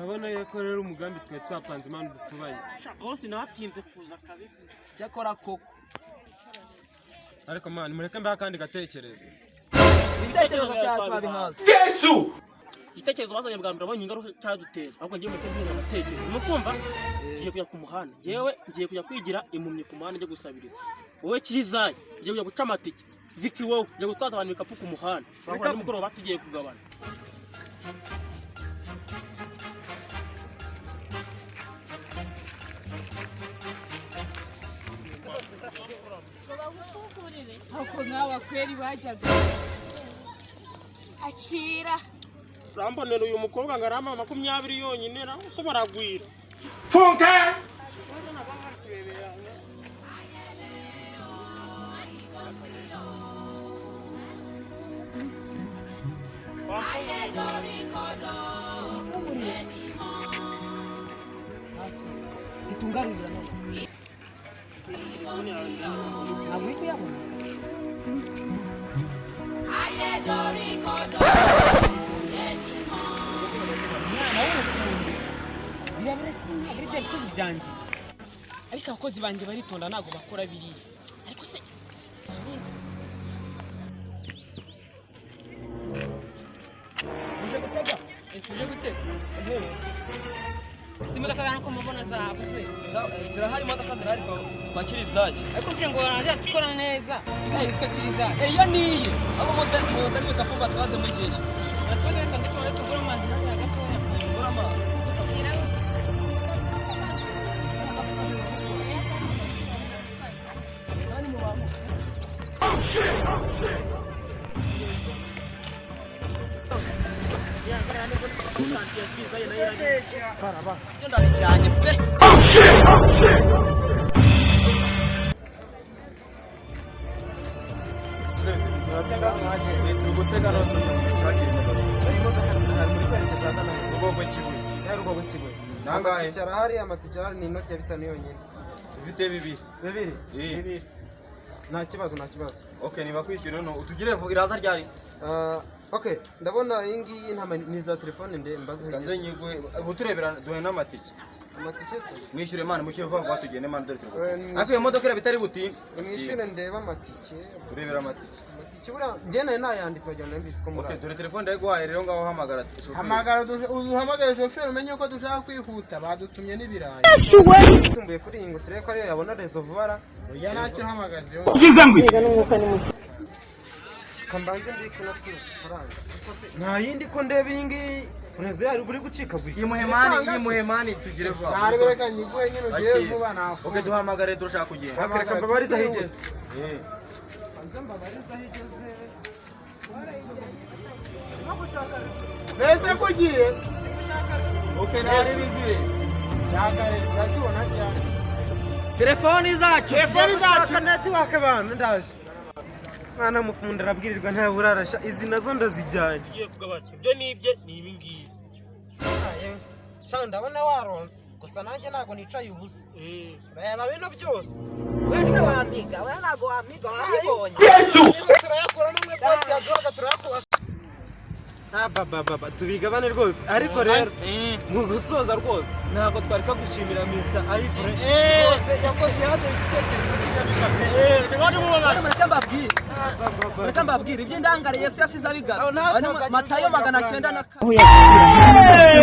Urabona yuko rero umugambi twari twapanze impano dupfubanye. Rwose natinze kuza kabisa. Cyakora koko. Ariko man, mureke mbahe akandi gatekerezo. Ibitekerezo byacu babihaza. Igitekerezo bazanye bwa mbere abonye ingaruka cyaduteza, ahubwo ngiye mureke mbwira amatekerezo. Mukumva tugiye kujya ku muhanda, njyewe ngiye kujya kwigira impumyi ku muhanda njye gusabiriza. Wowe Kirizayi ngiye kujya guca amatike, Viki wowe ngiye gutwaza abantu ibikapu ku muhanda. Urabona nimugoroba tugiye kugabana. Ahubwo nk'aba kweri bajyaga akira. Urambonera uyu mukobwa ngo arampa 20 yonyine, nawe se baragwira. Itungarurira none. Ntabwo uri kuyabona. Umwana w'umufundi. Birabura sinabura ibyo bikozi byanjye. Ariko abakozi banjye baritonda ntabwo bakora biriya. Ariko se simbizi. Uje gutega? Tuje gutega. Ehe. Izi modoka zana ko mubona zabuze. Zirahari, imodoka zirahari kwa Kirizayi. Ariko mfite ngo baraje atsikora neza. Yitwa Kirizayi. Iyo niye. Abo muze muze n'ibikapu batwaze muri jeje. Batwaze reka ndetse tugure amazi hariya gatoya. Mugura amazi. Akira. Ibyo ndabijyanye pe. Turatega turi gutega no tujya gushakira imodoka. Iyi modoka zirahari muri kwerekeza ahagana heza. Rugogwe Kibuye. Ya Rugogwe Kibuye. Nangahe? Amatike arahari, amatike arahari ni inoti ya 5 yonyine. Dufite 2. 2? Eh. 2. Nta kibazo, nta kibazo. Okay, niba kwishyura no utugire iraza ryari? Okay, ndabona iyi ngiyi nta ni za telefone nde mbaze aho Kanze igeze. nyigwe ubu turebera duhe n'amatike. Amatike se? Mwishyure man, mwishyure vuba vuba tugende man, dore turi. Eh, Ariko iyo modoka iraba itari butinde. Mwishyure ndebe amatike. Turebera amatike. Amatike buriya njye nari nayanditse wagira ngo mbizi ko muri. Okay, dore telefone ndayiguhaye rero ngaho hamagara shoferi. Hamagara uhamagare shoferi umenye ko dushaka kwihuta badutumye n'ibirayi. Yisumbuye kuri iyi ngo turebe ko ariyo yabona reservoir. Oya ntacyo uhamagaze. Kambanze mbike no faranga. Nta yindi ko ndeba iyi ngiyi rezo yari buri gucikagurika. Iyi muhemani tugire vuba. Ntarebe reka nyiguhe nyine ugire Akira. vuba nafunga. Okay, duhamagare turashaka kugenda. Okay, reka mbabarize aho igeze. Eh. Mbese ko ugiye? Okay, ntari bizire. Shaka rezo urazibona ryari? Telefoni zacu. Telefoni zacu network abantu ndaje. Mwana mufundi arabwirirwa ntabura arasha izi nazo ndazijyanye. Tugiye kugabana ibyo nibye ni ibi ngibi. Sha ndabona waronse gusa nanjye ntabwo nicaye ubusa. Reba bino byose. Wese wampiga, we ntabwo wampiga, wabibonye. Turayakuramo umwe bose yaduhaga turayakura. Ah baba baba tubigabane rwose ariko rero mu gusoza rwose ntabwo twari kagushimira Mr. Ayifure rwose yakoze yazanye igitekerezo cy'inyabika pe. Mureke mbabwire. Mureke mbabwire iby'indangare Yesu yasize abigaba. Aho ntawe utazagira Matayo ubwenge 904.